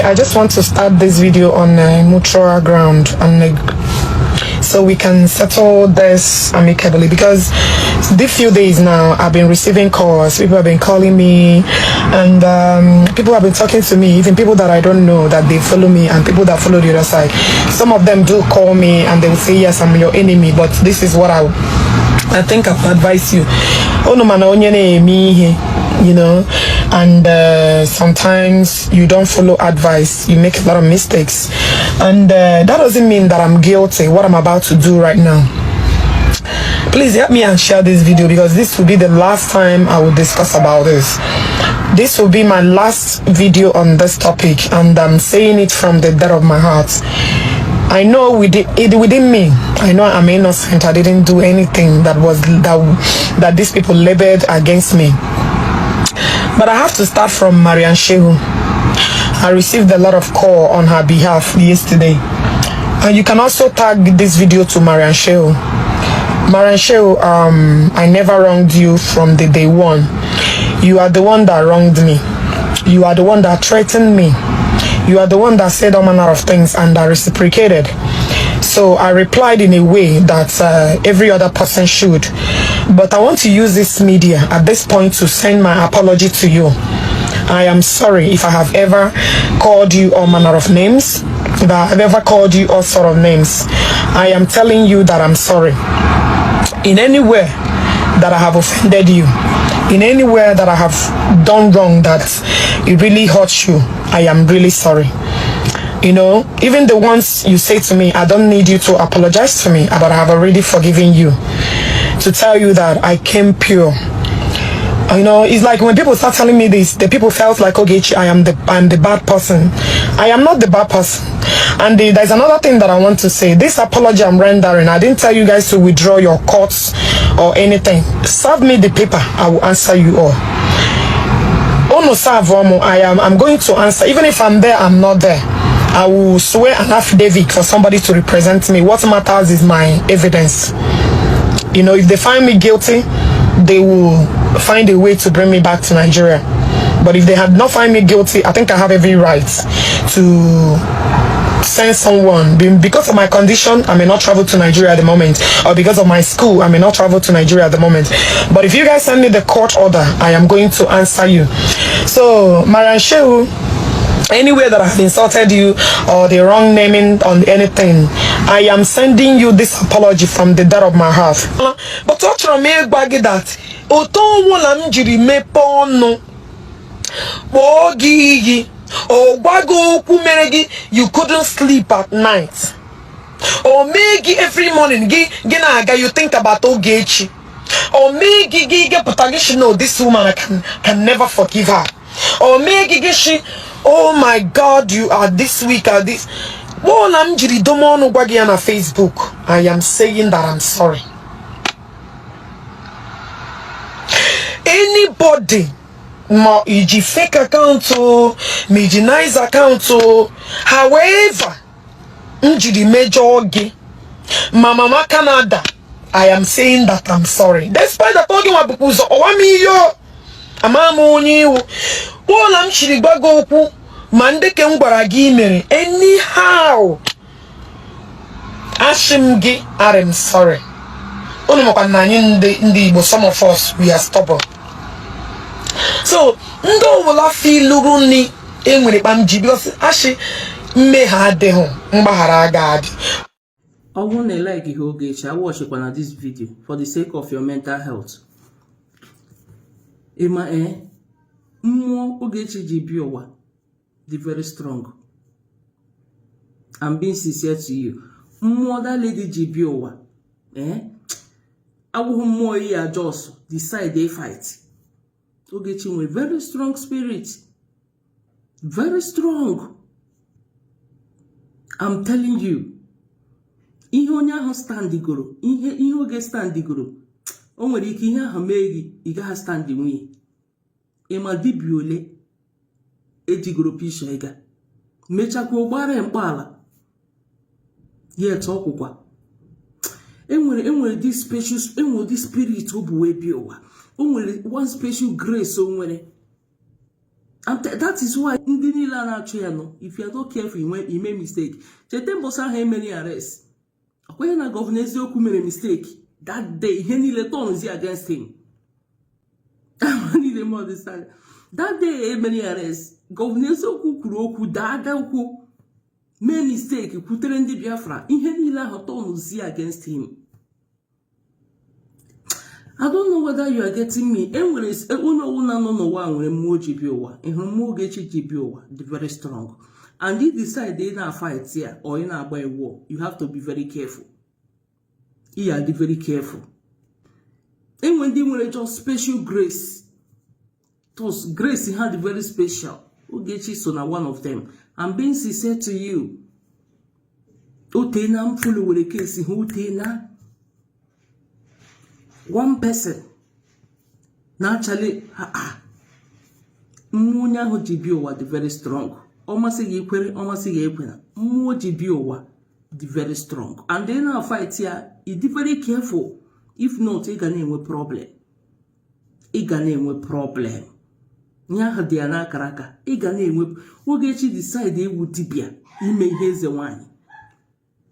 I just want to start this video on a mutual ground and so we can settle this amicably, because these few days now I've been receiving calls. People have been calling me, and people have been talking to me, even people that I don't know that they follow me, and people that follow the other side. Some of them do call me and they will say, "Yes, I'm your enemy, but this is what I think I would advise you." Unu mana onye na-eme ihe, and sometimes you don't follow advice, you make a lot of mistakes, and that doesn't mean that I'm guilty, what I'm about to do right now. Please help me and share this video, because this will be the last time I will discuss about this. This will be my last video on this topic, and I'm saying it from the depth of my heart. I know within, it within me, I know I'm innocent. I didn't do anything that was that that these people labeled against me. But I have to start from Marian Shehu. I received a lot of call on her behalf yesterday. And you can also tag this video to Marian Shehu. Marian Shehu, I never wronged you from the day one. You are the one that wronged me. You are the one that threatened me. You are the one that said all manner of things, and I reciprocated. So I replied in a way that every other person should. But I want to use this media at this point to send my apology to you. I am sorry if I have ever called you all manner of names, that I've ever called you all sort of names. I am telling you that I'm sorry. In any way that I have offended you, in any way that I have done wrong that it really hurts you, I am really sorry. Even the ones you say to me, I don't need you to apologize to me, but I have already forgiven you. To tell you that I came pure. It's like when people start telling me this, the people felt like, "Okay, I'm the bad person." I am not the bad person. And there's another thing that I want to say. This apology I'm rendering, I didn't tell you guys to withdraw your courts or anything. Serve me the paper, I will answer you all. Unu serve m, I'm going to answer. Even if I'm there, I'm not there, I will swear an affidavit for somebody to represent me. What matters is my evidence. If they find me guilty, they will find a way to bring me back to Nigeria. But if they had not find me guilty, I think I have every right to send someone. Because of my condition, I may not travel to Nigeria at the moment, or because of my school, I may not travel to Nigeria at the moment. But if you guys send me the court order, I am going to answer you. So, Marian Shehu, anywhere that I've insulted you or the wrong naming on anything, I am sending you this apology from the depth of my heart. But achọrọ m ịgwa gị that otu ọnwụla m jiri mepee ọnụ kpọọ gị iyi o gwa gị okwu mere gị you couldn't sleep at night, o mee gị every morning gị gị na-aga, you think about Ogechi, o mee gị gị gepụta gị shi, "No, this woman, I can never forgive her," o mee gị gị shi, "Oh my God, you are this week are this." Na m jiri dome ọnụ gwa gị ya na Facebook, I am saying that I'm sorry. Anybody, ma iji fake account o, ma iji nice account o, however m jiri mejọọ gị, ma mama Canada, I am saying that I'm sorry. Despite that oge nwa bụkwa ụzọ ọwa m ihe o ama m onye iwu kpọọla m chiri gwa gị okwu, ma ndị ke m gwara gị mere anyhow, ashị m gị I'm sorry. Unu makwa na anyị ndị Igbo, some of us, we are stubborn. So ndị ọbụla filuru nni enwere kpam ji because ashị mmehie adịghị mgbaghara aga adị. Ọ bụrụ na ị like ihe Ogechi, awatchikwana this video for the sake of your mental health. Ịma ee, mmụọ Ogechi ji bịa ụwa dị very strong. I'm being sincere to you. Mmụọ that lady ji bịa ụwa ee awụghị mmụọ ya just decide a fight. Ogechi nwere very strong spirit, very strong. I'm telling you, ihe onye ahụ standigoro, ihe oge standigoro, o nwere ike ihe ahụ mee gị ị gaghị stand nwunye. Ịma dibịa ole ejigoro pisha ịga mechakwa gbara mkpọala yet ọkwụkwa enwere this special, enwere this spirit o bụ wee bịa ụwa. O nwere one special grace o nwere. And that is why ndị niile a na-achụ ya nọ. If you are not careful, inwe ime mistake. Cheta mbọsị ahụ emere ya arrest, ọkwenye na Governor Eziokwu mere mistake that day, ihe niile turns against him niile. Ma understand, that day emere ya arrest, Governor Eziokwu kwuru okwu daa okwu, mee mistake, kwutere ndị Biafra, ihe niile ahụ turns against him. I don't know whether you are getting me. Enwere onye ọbụla nọ n'ụwa nwere mmụọ ji bịa ụwa. Ị hụrụ mmụọ Ogechi ji bịa ụwa dị very strong, and you decide ị na-fight ya or ị na-agba a war, you have to be very careful. Ị ya dị very careful. Enwe ndị nwere just special grace, just grace ha dị very special. Ogechi so na one of them. I'm being sincere to you. O teena m followere case ha, o teena. One person na-achali ha, mmụọ onye ahụ ji bịa ụwa dị very strong. Ọ masị gị ikwere, ọ masị gị ekwena, mmụọ ji bịa ụwa dị very strong, and ị na-fight ya, ị dị very careful. If not, ị ga na-enwe problem, ị ga na-enwe problem. Ihe ahụ dị ya n'akara aka, ị ga na-enwe. Ogechi decide ewu dibịa ime ihe eze nwanyị,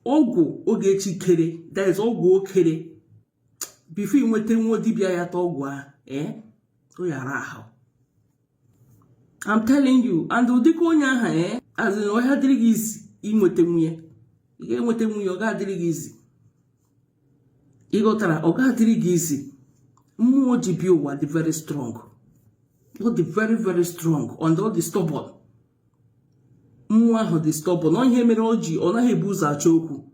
ọgwụ Ogechi kere, that is ọgwụ o kere before ị nweta nwa dibịa ya ta ọgwụ ahụ, ee, o yara ahụ. I'm telling you. And ụdịka onye ahụ, ee, as in, ọhịa dịrị gị isi inweta nwunye, ị ga-enweta nwunye, ọ ga-adịrị gị isi. Ị ghọtara? Ọ ga-adịrị gị isi. Mmụọ ji bịa ụwa dị very strong. Ọ dị very very strong and ọ dị stubborn. Mmụọ ahụ dị stubborn. Ọ ihe mere o ji ọ naghị ebu ụzọ achọ okwu.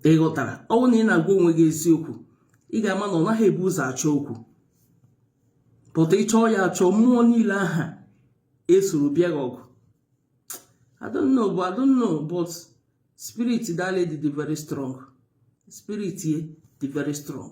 Ị ghọtara? Ọ bụrụ na ị na-agwa onwe gị eziokwu, ị ga-ama na ọ naghị ebu ụzọ achọ okwu. Pụta ịchọọ ya achọ, mmụọ niile aha esoro bịa gị ọgụ. I don't know, but I don't know, but spirit that lady dị very strong. Spirit ye dị very strong.